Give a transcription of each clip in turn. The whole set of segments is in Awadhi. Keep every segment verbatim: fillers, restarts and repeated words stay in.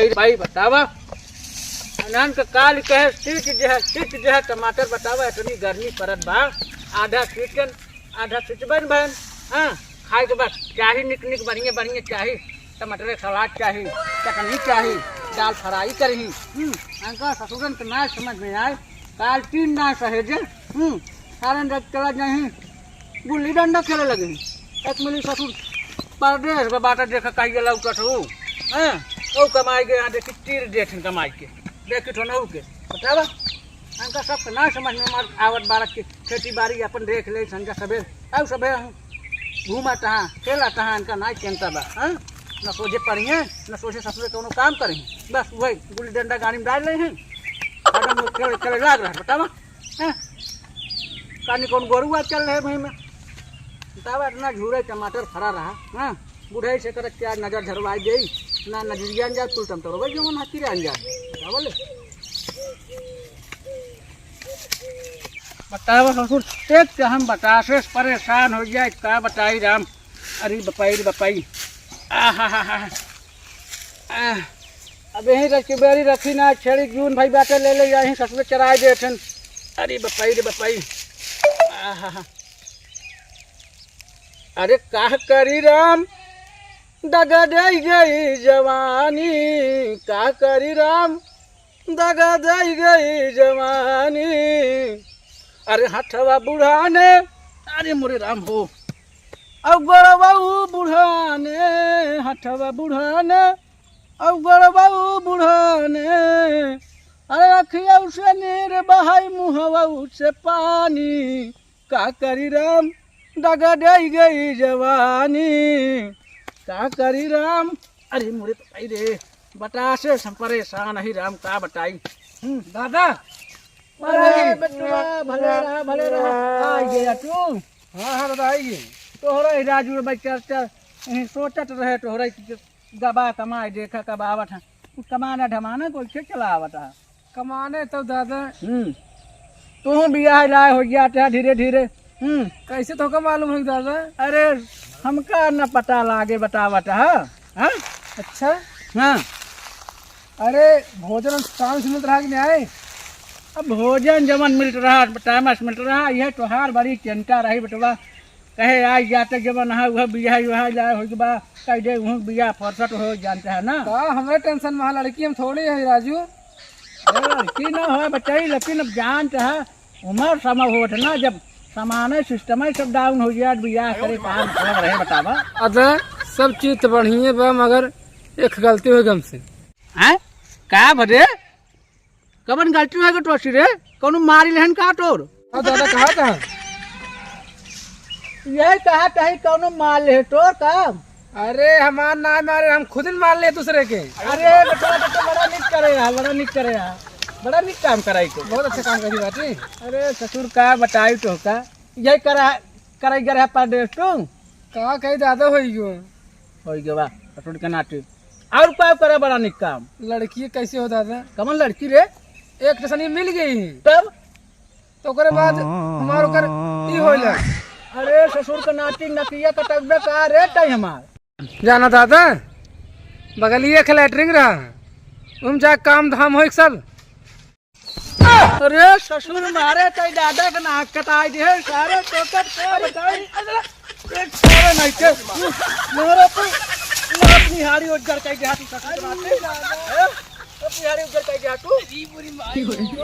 भाई बतावा, अनहन के काल कहे सींच देह, सींच देह टमाटर। बतावा, इतनी गर्मी पड़त बा, आधा सींचन, आधा सींचबन भन। हाँ, खाए के बाद चाही निक निक बढ़िया बढ़िया चाही, टमाटर के सलाद चाही, चटनी चाही, दाल फ्राई करही। हम्म, इनका ससुरन के ना समझ में आए, काल तीन ना सहेजे। हम्म, सारन जब चला जाही, गुल्ली डंडा खेले लगे। एक मिली ससुर परदेस में बाटा, देखा कहिए लौटत हो। हैं? ओ कमाई के यहाँ देखी तीर देठन कमाई के। देखी तो नऊ के। बतावा? हमका सब के ना समझ में मार आवत बारत के खेती बाड़ी अपन देख ले संझा सबेर। आउ सबेर हम घूमा तहाँ, खेला तहाँ, इनका ना चिंता बा। हैं? न सोझे पढ़िए, न सोझे ससुरे कौनो काम करिए। बस वही गुल्ली डंडा गाड़ी में डाल ले हैं। हरदम खेले, खेले लाग रहा। बतावा? हैं? कानी कौन गोरुआ चल रहे भाई में? बतावा, इतना झूरे टमाटर फरा रहा, हाँ? बुढ़ाई से करत क्या नजर झरवाई गई, ना नजरिया जा तुल टमटर भाई जवन हाथी रे अंजा। का बोले? बतावा ससुर, एक तो हम बतासे से परेशान हो जाए, का बताई राम। अरे बपाई रे बपाई। आहा हा हा। आह, अब यहीं रख के बेरी रखी ना, छेड़ी जून भाई बाटे ले ले, यहीं ससुरे चराए देठन। अरे बपाई रे बपाई। आहा हा। अरे का करी राम, दगा दे गई जवानी, का करी राम, दगा दे गई जवानी। अरे हथवा बुढ़ाने, अरे मोरे राम हो, अब गोड़वा बुढ़ाने, हथवा बुढ़ाने, अब गोड़वा बुढ़ाने। अरे अखिया से नीर बहाई, मुहवा से पानी, का करी राम, दगा दे गई जवानी, का करी राम। अरे मोरे तो भाई रे, बतासे से हम परेशान ही राम, का बताई। हम्म, दादा। अरे अरे बटुआ, भले रहा, भले रहा। आ गया तू। हाँ, हाँ, दादा, आइए। तोहरा ही राजू भाई चर्चा, यहीं सोचत रहे तोहरा कि गबा कमाए, देखा कब आवत है। कुछ कमाना ढमाना कोई के चला आवत है। कमाने तो दादा। हम्म। तू बियाह लाए हो जात है धीरे धीरे। हम्म। कैसे तोहका मालूम है दादा? अरे, हमका न पता लागे, बतावत है। हाँ? अच्छा। हाँ। अरे, भोजन टाइम से मिलत रहा कि नहीं आए? अब भोजन जवन मिलत रहा, टाइम से मिलत रहा, यह तोहार बड़ी चिंता रही बेटवा। कहे आई जाते जवन है, वह बियाह, वह जाए हो बा, कह दे, वह बियाह फुर्सत हो, जानते हैं ना। का हमरा टेंशन में है लड़की, हम थोड़ी है राजू। अरे, लड़की ना हो बचाई, लेकिन अब जानते हैं, उम्र समय होत ना, जब समाने सिस्टम है, सब डाउन हो गया, बियाह करे, काम सब रहे, बतावा। अदा, सब चीज तो बढ़िया बा, मगर एक गलती हो गई हमसे। हैं? का बदे? कवन गलती हो गई तोसी रे? कौनो मारी लेहन का तोर? हाँ दादा, कहा था? यही कहा कहीं कौनो मार ले तोर काम। अरे हमार ना मारे, हम खुद ही मार ले दूसरे के। अरे बेटा, बेटा, बड़ा निक करे यार, बड़ा निक करे यार, बड़ा निक काम कराई तो। बहुत अच्छा काम करी बाटी। अरे ससुर का बताई तो का, यही करा, कराई गया है परदेश तू। का कही दादा होई गयो। होई गवा, ससुर के नाती। और का करे बड़ा निक काम। लड़की कैसे हो दादा? कमन लड़की रे? एक तो सनी मिल गई। तब? तो ओकरे बाद हमार ओकर ई होइला। अरे ससुर के नाती नकिया कटकबे का रे तई हमार। जाना दादा, बगलिए के लैटरिन रहा, उम जा काम धाम होई सब। अरे ससुर मारे तई दादा के नाक कटाई दे सारे, तो कर क्या बताई। एक सारे नहीं के मारे तो नाक निहारी उज्जर कई देहाती ससुर के नाती। हैं? तो बिहारी उज्जर कई देहातू।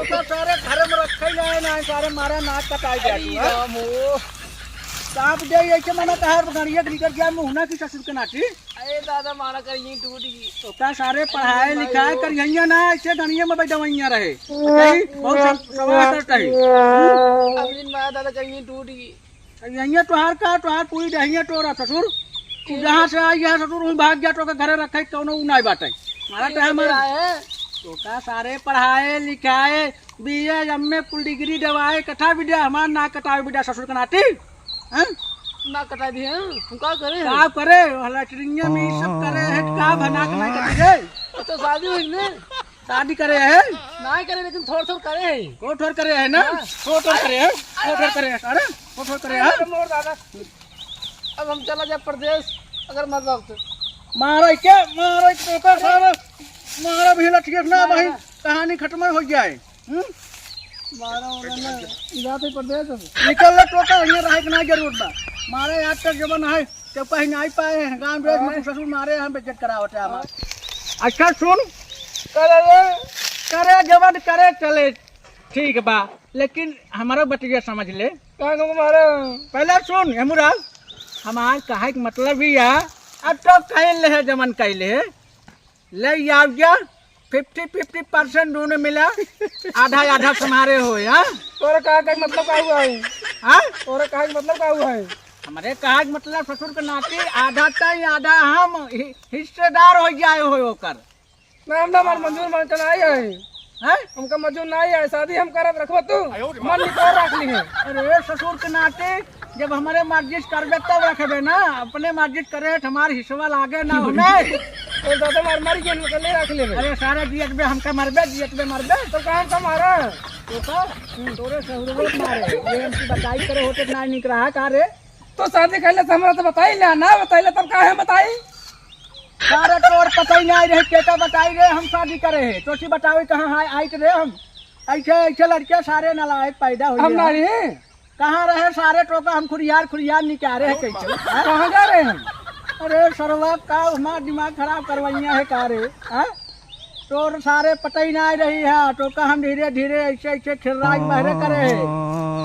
तो सारे घर में रखे जाए ना, सारे मारा नाक कटाई देहातू, हैं? राम हो। सांप दे ऐसे मना कहा गणिया के निकल गया मुहना की ससुर के नाती। अरे दादा, मारा कर यहीं टूट गई। तो का सारे पढ़ाए लिखाए कर यहीं ना, ऐसे गणिया में बैठवैया रहे। बताई, बहुत सम-, समझ करता है। अब दिन मारा दादा कर यहीं टूट गई। यहीं तोहार का, तोहार पूरी दहिया तोरा ससुर। तू जहाँ से आई है ससुर, वहीं भाग जा, तो के घरे रखे, कौनो उ नाई बाटे। मारा ये टाइम तो है। आए। तो का सारे पढ़ाए लिखाए, बीए, एमए, कुल डिग्री देवाए, कथा विद्या, हमार ना कटावे विद्या ससुर के नाती। हैं? ना कटा दिए, हम का करे? का करे? लैट्रिनिया में ई सब करे है, का भना के नहीं कटी रे? तो शादी हुई ने? शादी करे है? ना करे, लेकिन थोड़ थोड़ करे है। को थोड़ करे है ना? हाँ। को थोड़ करे है? को थोड़ करे है? अरे, को थोड़ करे है? अरे, मोर दादा। अब हम चला जाए परदेश, अगर मर जाओ तो। मारे के, मारे के, तो का सारा मारा भी लठियस ना भाई, कहानी खत्म हो जाए। हम्म? मारा वाला ना, जाते परदेस अब। निकल ले टोका, यहाँ रहे के ना जरूरत बा। मारे आज तक जवन है, तो कहीं नहीं पाए हैं। गाँव में हाँ। ससुर मारे हैं, बेइज्जत करावत है हमार। अच्छा सुन, करे रे। करे जवन करे चले, ठीक बा, लेकिन हमारा बतिया समझ ले। कहाँ को मारा? पहले सुन, हेमूराज, हमार कहे के मतलब ही है, अब तो कह ले है जवन कह ले है, ले आओ जा, फिफ्टी फिफ्टी परसेंट दोनों मिला, आधा आधा तुम्हारे हो, हाँ? तोरे कहे के मतलब का हुआ है? हाँ? तोरे कहे के मतलब का हुआ है? हमारे कहे के मतलब ससुर के नाती आधा तय आधा हम हि-, हिस्सेदार हो जाए हो ओकर। ना, हम ना, हमार मंजूर मन के ना आई है। हैं? हमका मंजूर ना आई है, शादी हम करब, रखबो तू? मन निकाल रख ली है। अरे ससुर के नाती जब हमारे मर्जी से करबे तब रखबे ना, अपने मर्जी से करे तो हमार हिस्सा लागे ना हमें। तो दादा मार मारी के हमका ले रख लेबे। अरे सारे जियत बे हमका मरबे, जियत बे मरबे। तो कहाँ का मारा? तो का? तोरे ससुर मारे। ये हमकी बताई करे होते ना निक रहा का रे? तो शादी कैले से हमरा तो बताई ले, ना बताई ले तब काहे बताई? सारे तोर पता ही नहीं रहे, केका बताई रे हम शादी करे है। तो सी बतावे कहाँ है, आई रे हम। ऐसे, ऐसे लड़के सारे नालायक पैदा हो हम गए। नहीं। कहाँ रहे सारे टोका, हम खुरियार, खुरियार निकारे हैं कैसे? हाँ? कहाँ जा रहे हैं? अरे सरवा का हमार दिमाग खराब करवाइया है का रे? हाँ? तोर सारे पता ही नहीं रही है, टोका हम धीरे, धीरे ऐसे, ऐसे खिर्राई बहरे करे है।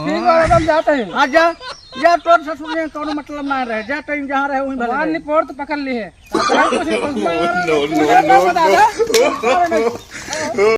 ठीक बा, हम जाते हैं। हाँ जा, जा तोर ससुर में कोनो मतलब ना रहे, जा तू जहाँ रहे वहीं भले भगवान रहे। ने पोर तो पकड़ ली है। No, no, no, no।